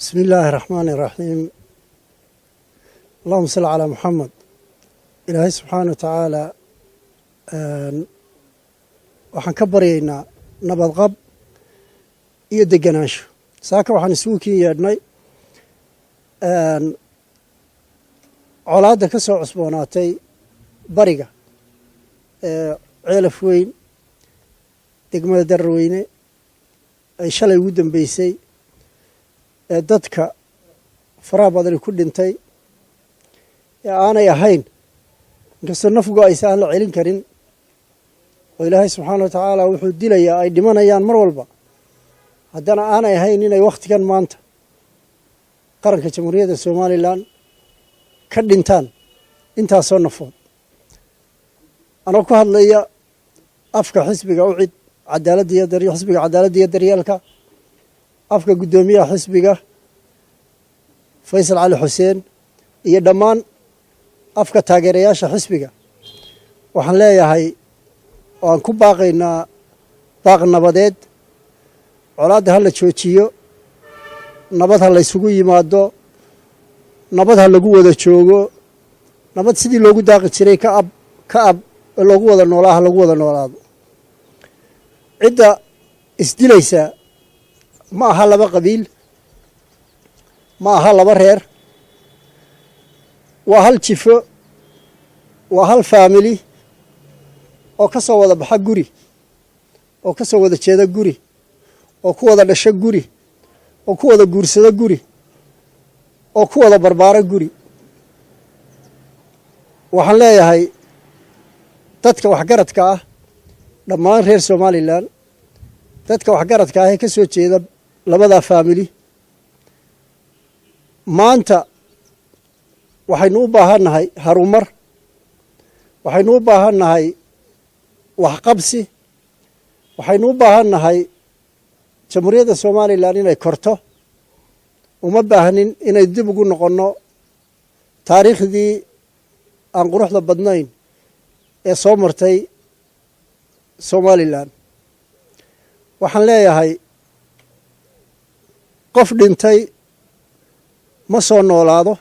بسم الله الرحمن الرحيم، اللهم صل على محمد. Ilaahay subxaana wa tacaala waxaan ka baryaynaa nabadqab iyo deganaansho. Saaka waxaan isugu kin yeedhnay colaadda ka soo cusboonaatay bariga ee Ceelaf Weyn, degmada Dararweyne, ay shalay ugu dambeysay, ee dadka faraha badani ku dhintay, ee aanay ahayn, inkastoo nafgu aysa aan la celin karin oo Ilaahay subxaana wa tacaala wuxuu dilayaa ay dhimanayaan mar walba, haddana aanay ahayn inay wakhtigan maanta qaranka Jamhuuriyadda Somaliland ka dhintaan intaasoo nafood. Anoo ku hadlaya afka xisbiga UCID, cadaaladda iyo xisbiga Cadaaladda iyo Daryeelka, afka guddoomiyaha xisbiga Faysal Cali Xuseen iyo dhammaan afka taageerayaasha xisbiga, waxaan leeyahay oo aan ku baaqaynaa baaq nabadeed: colaadda ha la joojiyo, nabad ha laysugu yimaado, nabad ha lagu wada joogo, nabad sidii loogu daaqi jiray ka ab ka ab loogu wada noolaa ha lagu wada noolaado. Cidda isdilaysaa ma aha laba qabiil, ma aha laba reer, waa hal jifo, waa hal family oo ka soo wada baxa guri, oo ka soo wada jeeda guri, oo ku wada dhasho guri, oo ku wada guursado guri, oo ku wada barbaaro guri. Waxaan leeyahay dadka waxgaradka ah, dhammaan reer Somaliland, dadka waxgaradka ah ee ka soo jeeda labadaa family, maanta waxaynu u baahan nahay harumar, waxaynu u baahan nahay waxqabsi, waxaynu u baahan nahay Jamhuuriyadda Somaliland inay korto. Uma baahnin inay dib ugu noqonno taariikhdii aan quruxda badnayn ee soo martay Somaliland. Waxaan leeyahay qof dhintay ma soo noolaado.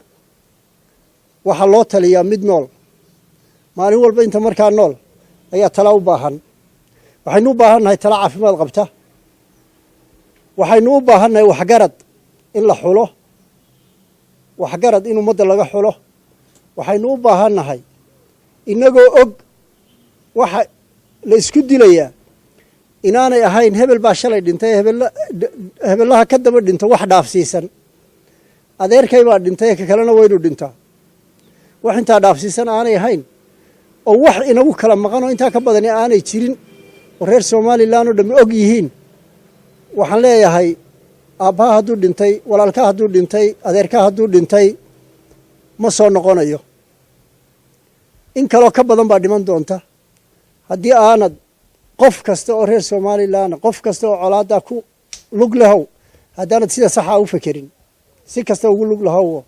Waxaa loo taliyaa mid nool. Maalin walba inta markaa nool ayaa tala u baahan. Waxaynu u baahan nahay tala caafimaad qabta. Waxaynu u baahan nahay waxgarad in la xulo, waxgarad in ummadda laga xulo. Waxaynu u baahan nahay, innagoo og waxa la isku dilayaa inaanay ahayn hebel baa shalay dhintay, hebellaha ka daba dhinto wax dhaafsiisan, adeerkay baa dhintay, ka kalena waynu dhintaa, wax intaa dhaafsiisan aanay ahayn, oo wax inagu kala maqan oo intaa ka badani aanay jirin, oo reer Somaliland oo dhammi og yihiin. Waxaan leeyahay aabbaha hadduu dhintay, walaalkaa hadduu dhintay, adeerkaa hadduu dhintay, ma soo noqonayo. In kaloo ka badan baa dhiman doonta haddii aanad qof kasta oo reer Somaliland, qof kasta oo colaaddaa ku lug lahow, haddaanad sida saxaa u fekerin, si kasta ugu lug lahowo.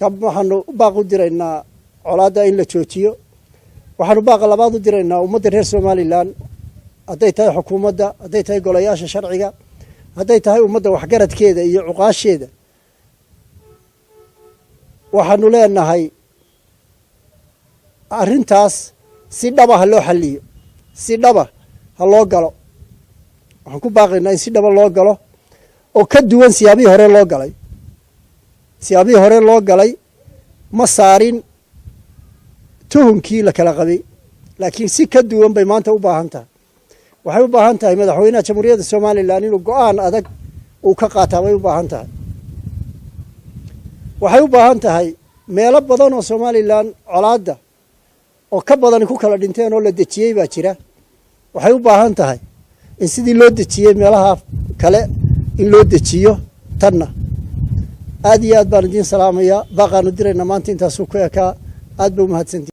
Waxaanu baaq u diraynaa colaadda in la joojiyo. Waxaanu baaqa labaad u diraynaa ummadda reer Somaliland, hadday tahay xukuumadda, hadday tahay golayaasha sharciga, hadday tahay ummadda waxgaradkeeda iyo cuqaasheeda. Waxaanu leenahay arrintaas si dhaba ha loo xalliyo, si dhaba ha loo galo. Waxaan ku baaqaynaa in si dhaba loo galo oo ka duwan siyaabihii hore loo galay. Siyaabihii hore loo galay ma saarin tuhunkii la kala qabay, laakiin si ka duwan bay maanta u baahan tahay. Waxay u baahan tahay madaxweynaha Jamhuuriyadda Somaliland inuu go'aan adag uu ka qaataa bay u baahan tahay. Waxay u baahan tahay meelo badan oo Somaliland colaadda oo ka badani ku kala dhinteen oo la dejiyey baa jira. Waxay u baahan tahay in sidii loo dejiyey meelaha kale in loo dejiyo tanna. Aad iyo aad baan idiin salaamayaa. Baaqaanu diraynaa maanta intaasuu ku ekaa. Aad ba umahadsantii.